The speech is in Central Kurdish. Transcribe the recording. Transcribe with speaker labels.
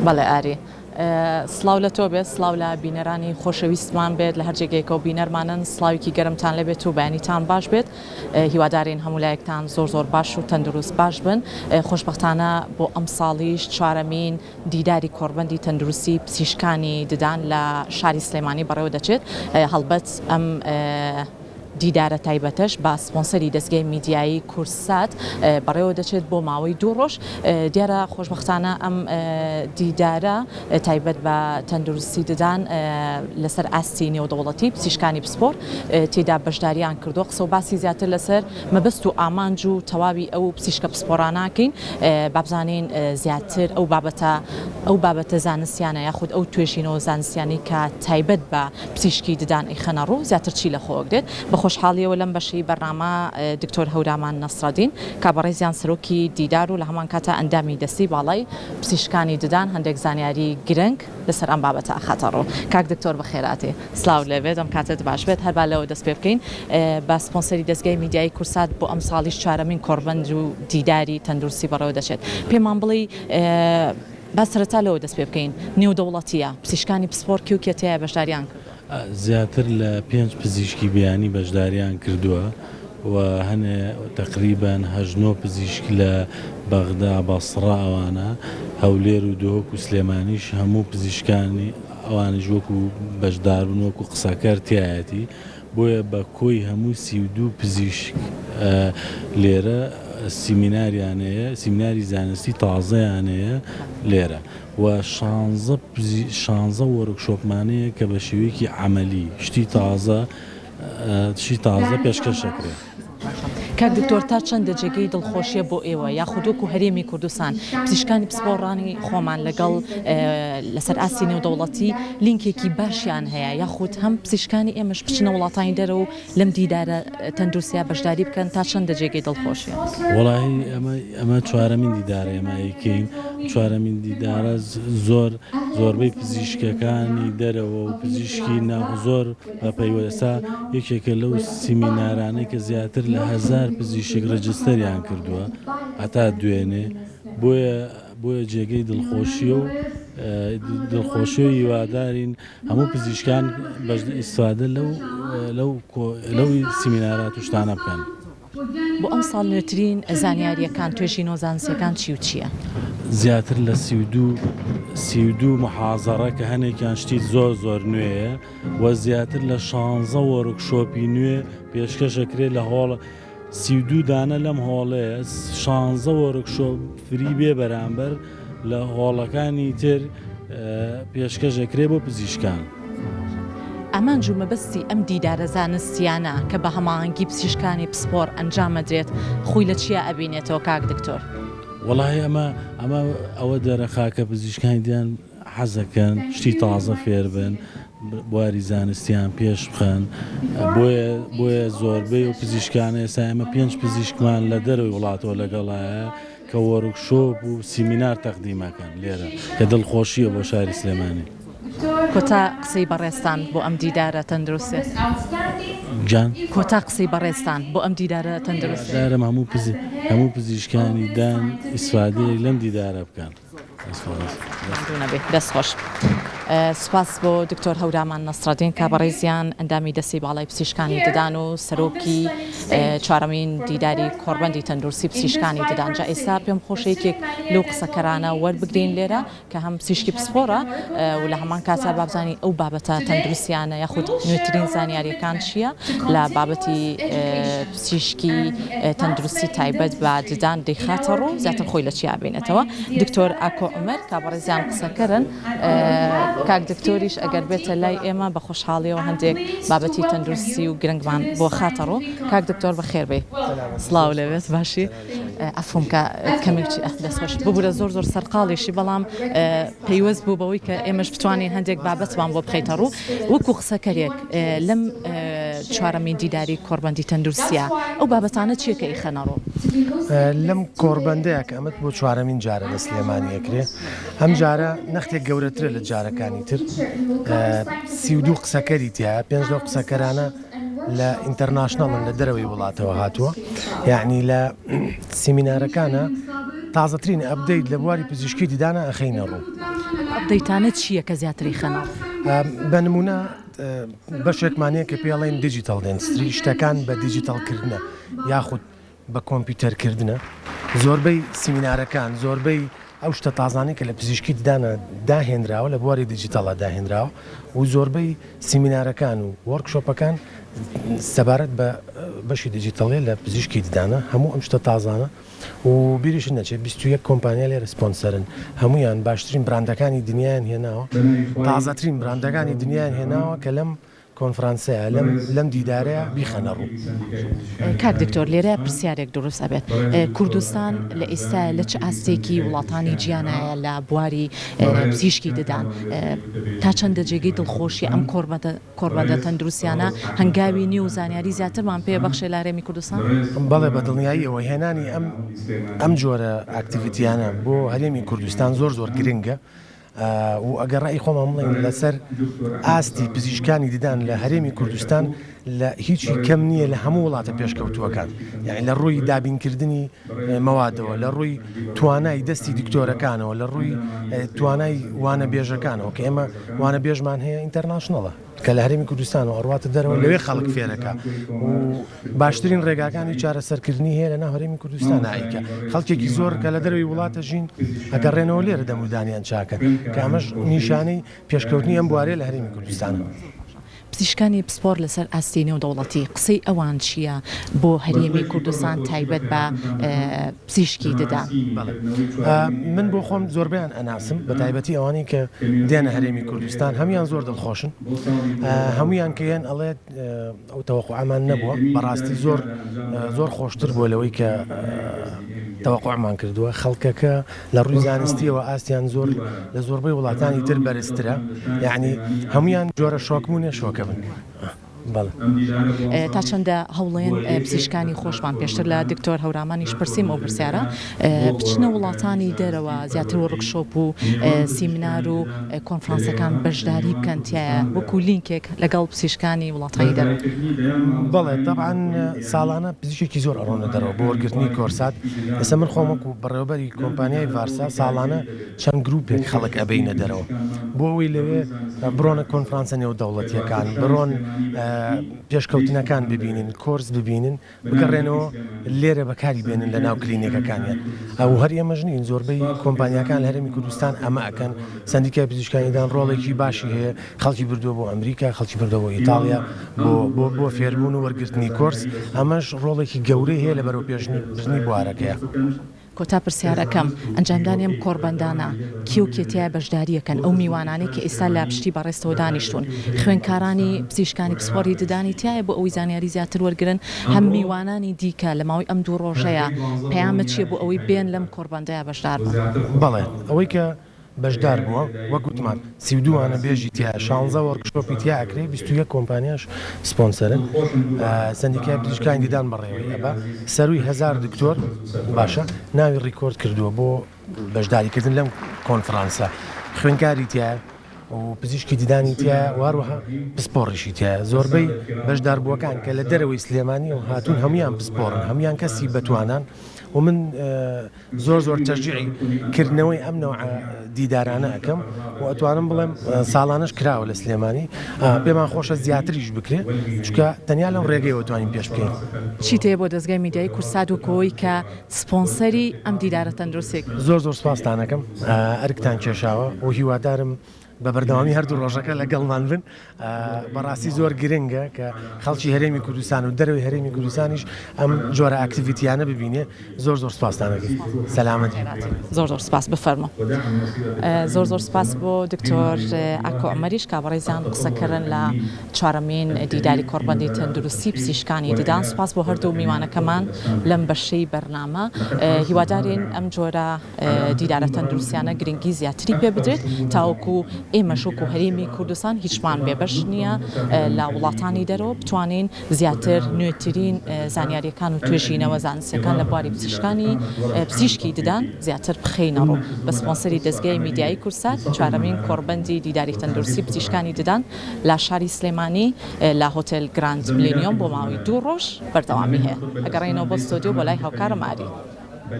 Speaker 1: بەڵێ ئاری. سڵاو لە تۆ بێت سڵاو لە بینەرانی خۆشەویستمان بێت لە هەر جێگەیەکەوە بینەرمانن سڵاوێکی گەرمتان لێبێت و بەیانیتان باش بێت هیوادارین هەموو لایەکتان زۆر زۆر باش و تەندروست باش بن خۆشبەختانە بۆ ئەمساڵیش چوارەمین دیداری کۆڕبەندی تەندروستی پزیشکانی ددان لە شاری سلێمانی بەڕێوە دەچێت هەڵبەت ئەم دیدارە تایبەتەش بە سپۆنسەری دەزگای میدیایی کوردسات بەڕێوە دەچێت بۆ ماوەی دوو ڕۆژ. دیارە خۆشبەختانە ئەم دیدارە تایبەت بە تەندروستی ددان لەسەر ئاستی نێودەوڵەتی پزیشکانی پسپۆڕ تێدا بەشداریان کردووە. قسە و باسی زیاتر لەسەر مەبەست و ئامانج و تەواوی ئەو پزیشکە پسپۆڕانەکەین با بزانین زیاتر ئەو بابەتە ئەو بابەتە زانستیانە یاخود ئەو توێژینەوە زانستیانەی کە تایبەت بە پزیشکی ددان ئەیخەنە ڕوو زیاتر چی لە خۆ ئەگرێت؟ بە خۆشحاڵیەوە لەم بەشەی بەرنامە دکتۆر هەورامان نەسرەدین کە بەڕێزیان سەرۆکی دیدار و لە هەمان کاتا ئەندامی دەستەی باڵای پزیشکانی ددان هەندێک زانیاری گرنگ لەسەر ئەم بابەتە ئەخاتە ڕوو. کاک دکتۆر بەخێرهاتی. سڵاوت لێبێت ئەم کاتەت باش بێت. هەر با لەوە دەست پێ بکەین بە سپۆنسەری دەزگای میدیایی کوردسات بۆ ئەمساڵیش چوارەمین کۆڕبەند و دیداری تەندروستی بەڕێوە دەچێت. پێمان بڵێی با سەرەتا لەوە دەست پێ بکەین، نێودەوڵەتییە، پزیشکانی پسپۆڕ کێ و کێ تیایا بەشداریان کردووە؟
Speaker 2: زیاتر لە پێنج پزیشکی بیانی بەشداریان کردووە و هەنێ تەقریبەن هەشت نۆ پزیشک لە بەغدا، بەسڕە ئەوانە، هەولێر و دهۆک و سلێمانیش هەموو پزیشکانی ئەوانیش وەکو بەشداربوون وەکو قسەکەر تیایەتی. بۆیە بە کۆی هەموو 32 پزیشک لێرە سیمیناریان هەیە، سیمیناری زانستی تازەیان هەیە لێرە و شانزە شانزە وۆرکشۆپمان هەیە کە بە شێوەیەکی عەمەلی شتی تازە شتی تازە پێشکەش دەکرێت.
Speaker 1: کاک دکتۆر تا چەندە جێگەی دڵخۆشیە بۆ ئێوە یاخود وەکو هەرێمی کوردستان پزیشکانی پسپۆڕانی خۆمان لەگەڵ لەسەر ئاستی نێودەوڵەتی لینکێکی باشیان هەیە یاخود هەم پزیشکانی ئێمەش بچنە وڵاتانی دەرەوە و لەم دیدارە تەندروستیا بەشداری بکەن تا چەندە جێگەی دڵخۆشیە؟
Speaker 2: وەڵاهی ئەمە ئەمە چوارەمین دیدارە ئێمە ئەیکەین چوارەمین دیدارە زۆر زۆربەی پزیشکەکانی دەرەوە و پزیشکی ناو زۆر بە پەیوەستا یەکێکە لەو سیمینارانەی کە زیاتر لە هەزار پزیشک register یان کردووە هەتا دوێنێ بۆیە بۆیە جێگەی دڵخۆشیە و دڵخۆشی و هیوادارین هەموو پزیشکان ئیسفادە لەو لەو لەو سیمینارات و شتانە بکەن.
Speaker 1: بۆ ئەمساڵ نوێترین زانیارییەکان، توێژینەوە زانستییەکان چی و چییە؟
Speaker 2: زیاتر لە 32 32 محازەڕە کە هەنێکیان شتی زۆر زۆر نوێیە و زیاتر لە شانزە وۆرکشۆپی نوێ پێشکەش ئەکرێت لە هۆڵ 32 دانە لەم هۆڵەیە شانزە وۆرکشۆپ free بێ بەرامبەر لە هۆڵەکانی تر پێشکەش ئەکرێ بۆ پزیشکان.
Speaker 1: ئامانج و مەبەستی ئەم دیدارە زانستیانە کە بە هەماهەنگی پزیشکانی پسپۆڕ ئەنجام ئەدرێت خۆی لە چیا ئەبینێتەوە کاک دکتۆر؟
Speaker 2: وەڵاهی ئەمە ئەمە ئەوە دەرەخا کە پزیشکانی دیان حەزەکەن شتی تازە فێربن بواری زانستیان پێش بخەن بۆیە بۆیە زۆربەی و پزیشکانە ئێستا ئێمە پێنج پزیشکمان لە دەرەوەی وڵاتەوە لەگەڵایە کە وۆرکشۆپ و سیمینار تەقدیم ئەکەن لێرە کە دڵخۆشیە بۆ شاری سلێمانی.
Speaker 1: کۆتا قسەی بەڕێزتان بۆ ئەم دیدارە تەندروستیە؟
Speaker 2: گیان؟
Speaker 1: کۆتا قسەی بەڕێزتان بۆ ئەم دیدارە تەندروستیە؟
Speaker 2: هیوادارم هەموو هەموو پزیشکانی دان ئیسفادەیەک لەم دیدارە بکەن.
Speaker 1: ماندوو نەبی دەست خۆش. سوپاس بۆ دکتۆر هەورامان نەسرەدین کە بەڕێزیان ئەندامی دەستەی باڵای پزیشکانی ددان و سەرۆکی چوارەمین دیداری کۆڕبەندی تەندروستی پزیشکانی ددان جا ئێستا پێم خۆشە یەکێک لەو قسەکەرانە وەربگرین لێرە کە هەم پزیشکی پسپۆڕە و لە هەمان کاتا با بزانین ئەو بابەتە تەندروستیانە یاخود نوێترین زانیاریەکان چییە لە بابەتی پزیشکی تەندروستی تایبەت بە ددان دەیخاتە ڕوو زیاتر خۆی لە چیا بینێتەوە دکتۆر ئاکۆ عومەر کە بەڕێزیان قسەکەرن کاک دکتۆریش ئەگەر بێتە لای ئێمە بە خۆشحاڵیەوە هەندێک بابەتی تەندروستی و گرنگمان بۆ خاتە ڕوو کاک دکتۆر بەخێر بێی سڵاو لێبێت باشی عەفوم کە کەمێک دەستخۆش ببورە زۆر زۆر سەرقاڵیشی بەڵام پەیوەست بوو بەوەی کە ئێمەش بتوانین هەندێک بابەتمان بۆ بخەیتە ڕوو وەکو قسەکەرێک لەم چوارەمین دیداری کۆڕبەندی تەندروستیە ئەو بابەتانە چیە کە ئیخەنە ڕوو؟
Speaker 3: لەم کۆڕبەندەیە کە ئەمەت بۆ چوارەمین جارە لە سلێمانی ئەکرێ ئەم جارە نەختێک گەورەترە لە جارەکانی تر 32 قسەکەری تایە پێنج لەو قسەکەرانە لە international ن لە دەرەوەی وڵاتەوە هاتووە یعنی لە سیمینارەکانە. تازەترین update لە بواری پزیشکی ددانە ئەخەینە ڕوو.
Speaker 1: ئەم update انە چییە کە زیاتری خەنە ڕوو؟
Speaker 3: بە نموونە بەشێکمان هەیە کە پێی ئەڵێین digital dentistry، شتەکان بە دیجیتاڵ کردنە یاخود بە کۆمپیوتەر کردنە. زۆربەی سیمینارەکان، زۆربەی ئەو شتە تازانەی کە لە پزیشکی ددانە داهێنراوە لە بواری دیجیتاڵا داهێنراوە و زۆربەی سیمینارەکان و وۆرکشۆپەکان سەبارەت بە بەشی دیجیتاڵیە لە پزیشکی ددانە، هەموو ئەم شتە تازانە و بیریشت نەچێت 21 کۆمپانیا لێرە سپۆنسەرن، هەموویان باشترین براندەکانی دنیایان هێناوە، تازەترین براندەکانی دنیایان هێناوە کە لەم کۆنفرانسەیە، لەم لەم دیدارەیە بیخەنە ڕوو.
Speaker 1: کاک دکتۆر لێرە پرسیارێک دروست ئەبێت کوردستان لە ئیستایا لە چ ئاستێکی وڵاتانی جیانایە لە بواری پزیشکی ددان تا چەندە جێگەی دڵخۆشیە ئەم کۆربەندە کۆڕبەندە تەندروستیانە هەنگاوی نوێ و زانیاری زیاترمان پێ بەخشێ لە هەرێمی کوردستان؟
Speaker 3: بەڵێ بە دڵنیاییەوە هێنانی ئەم ئەم جۆرە activity یانە بۆ هەرێمی کوردستان زۆر زۆر گرنگە و ئەگەر ڕای خۆمان بڵێین لەسەر ئاستی پزیشکانی ددان لە هەرێمی کوردستان لە هیچی کەم نییە لە هەموو وڵاتە پێشکەوتووەکان یعنی لە ڕووی دابینکردنی مەوادەوە لە ڕووی توانای دەستی دکتۆرەکانەوە لە ڕووی توانای وانەبێژەکانەوە کە ئێمە وانەبێژمان هەیە international ە کە لە هەرێمی کوردستانەوە ئەڕواتە دەرەوە لەوێ خەڵک فێرەکە و باشترین ڕێگاکانی چارەسەرکردنی هەیە لە ناو هەرێمی کوردستان ئایکە خەڵکێکی زۆر کە لە دەرەوەی وڵاتە ژین ئەگەڕێنەوە لێرە دەمودانیان چاکەن کە ئەمەش نیشانەی پێشکەوتنی ئەم بوارەیە لە هەرێمی کوردستانە.
Speaker 1: پزیشکانی پسپۆڕ لەسەر ئاستی نێودەوڵەتی قسەی ئەوان چییە بۆ هەرێمی کوردستان تایبەت بە پزیشکی ددان؟
Speaker 3: بەڵێ من بۆ خۆم زۆربەیان ئەناسم بە تایبەتی ئەوانەی کە دێنە هەرێمی کوردستان هەموان زۆر دڵخۆشن هەمویان کە یەن ئەڵێت ئەو تەوەقوعەمان نەبووە بەڕاستی زۆر زۆر خۆشتر بووە لەوەی کە تەوەقوعمان کردووە خەڵکەکە لە ڕووی زانستیەوە ئاستیان زۆر لە زۆربەی وڵاتانی تر بەرزترە یعنی هەمویان جۆرە شۆکبوونێ شۆکە بن. بەڵێ.
Speaker 1: تا چەندە هەوڵێن پزیشکانی خۆشمان پێشتر لە دکتۆر هەورامانیش پرسیم ئەو پرسیارە بچنە وڵاتانی دەرەوە زیاتر وۆرکشۆپ و سیمینار و کۆنفرانسەکان بەشداری بکەن تیایا وەکو لینکێک لەگەڵ پزیشکانی وڵاتانی دەرەوە.
Speaker 3: بەڵێ تەبعەن ساڵانە پزیشکێکی زۆر ئەڕۆنە دەرەوە بۆ وەرگرتنی کۆرسات ئێستا من خۆم وەکو بەڕێوەبەری کۆمپانیای ڤارسا ساڵانە چەند گروپێک خەڵک ئەبەینە دەرەوە بۆ ئەوەی لەوێ بڕۆنە کۆنفرانسە نێودەوڵەتیەکان بڕۆن پێشکەوتنەکان ببینن کۆرس ببینن بگەڕێنەوە لێرە بەکاری بێنن لە ناو کلینیکەکانیان ئەو هەر ئێمەش نین زۆربەی کۆمپانیاکان لە هەرێمی کوردستان ئەمە ئەکەن سەندیکای پزیشکانی ددان ڕۆڵێکی باشی هەیە خەڵکی بردووە بۆ ئەمریکا خەڵکی بردووە بۆ ئیتاڵیا بۆ بۆ بۆ فێربوون و وەرگرتنی کۆرس ئەمەش ڕۆڵێکی گەورەی هەیە لە بەرەوپێشبردنی بوارەکەیە.
Speaker 1: کۆتا پرسیارەکەم، ئەنجامدانی ئەم کۆڕبەندانە کێ و کێ تیایا بەشدارییەکەن، ئەو میوانانەی کە ئیستا لە پشتی بەڕێزتەوە دانیشتوون، خوێندکارانی پزیشکانی پسپۆڕی ددانی تیایە بۆ ئەوەی زانیاری زیاتر وەرگرن، هەم میوانانی دیکە لە ماوەی ئەم دوو ڕۆژەیا پەیامت چییە بۆ ئەوەی بێن لەم کۆڕبەندەیا بەشدار بن؟
Speaker 3: بەڵێ، ئەوەی کە بەشدار بووە، وەک وتمان 32 وانەبێژی تیایە، شانزە وۆرکشۆپی تیا ئەکرێ، 21 کۆمپانیاش سپۆنسەرن، سەندیکای پزیشکانی ددان بەڕێوەی ئەبا، سەرووی هەزار دکتۆر باشە ناوی record کردووە بۆ بەشداریکردن لەم کۆنفرانسە، خوێندکاری تیایە و پزیشکی ددانی تیایە و هەروەها پسپۆڕیشی تیایە، زۆربەی بەشداربووەکان کە لە دەرەوەی سلێمانیەوە هاتوون هەموویان پسپۆڕن، هەموویان کەسی بەتوانان و من زۆر زۆر تەشجیعی کردنەوەی ئەم نەوعە دیدارانە ئەکەم و ئەتوانم بڵێم ساڵانەش کراوە لە سلێمانی پێمان خۆشە زیاتریش بکرێ چونکە تەنیا لەم ڕێگەیەوە توانین پێش بکەین.
Speaker 1: چیت هەیە بۆ دەزگای میدیایی کوردسات وەک ئەوەی کە سپۆنسەری ئەم دیدارە تەندروستیەک؟
Speaker 3: زۆر زۆر سوپاستان ئەکەم ئەرکتان کێشاوە و هیوادارم بە بەردەوامی هەردوو ڕۆژەکە لەگەڵمان بن بەڕاستی زۆر گرنگە کە خەڵکی هەرێمی کوردستان و دەرەوەی هەرێمی کوردستانیش ئەم جۆرە activity یانە ببینێ زۆر زۆر سپاستانەکەی سەلامەت
Speaker 1: زۆر زۆر سپاس بفەرمو زۆر زۆر سپاس بۆ دکتۆر ئاکۆ عومەریش کە بەڕێزیان قسەکردن لە چوارەمین دیداری کۆڕبەندی تەندروستی پزیشکانی ددان سپاس بۆ هەردوو میوانەکەمان لەم بەشەی بەرنامە هیوادارین ئەم جۆرە دیدارە تەندروستیانە گرنگی زیاتری پێ بدرێت تاوەکو ئێمەش وەکو هەرێمی کوردستان هیچمان بێبەش نییە لە وڵاتانی دەرەوە بتوانین زیاتر نوێترین زانیاریەکان و توێژینەوە زانستیەکان لە بواری پزیشکانی پزیشکی ددان زیاتر بخەینە ڕوو بە سپۆنسەری دەزگای میدیایی کوردسات چوارەمین کۆڕبەندی دیداری تەندروستی پزیشکانی ددان لە شاری سلێمانی لە هۆتێل گراند ملینیۆم بۆ ماوەی دوو ڕۆژ بەردەوامی هەیە ئەگەڕێینەوە بۆ ستۆدیۆ بۆ لای هاوکارم ئاری.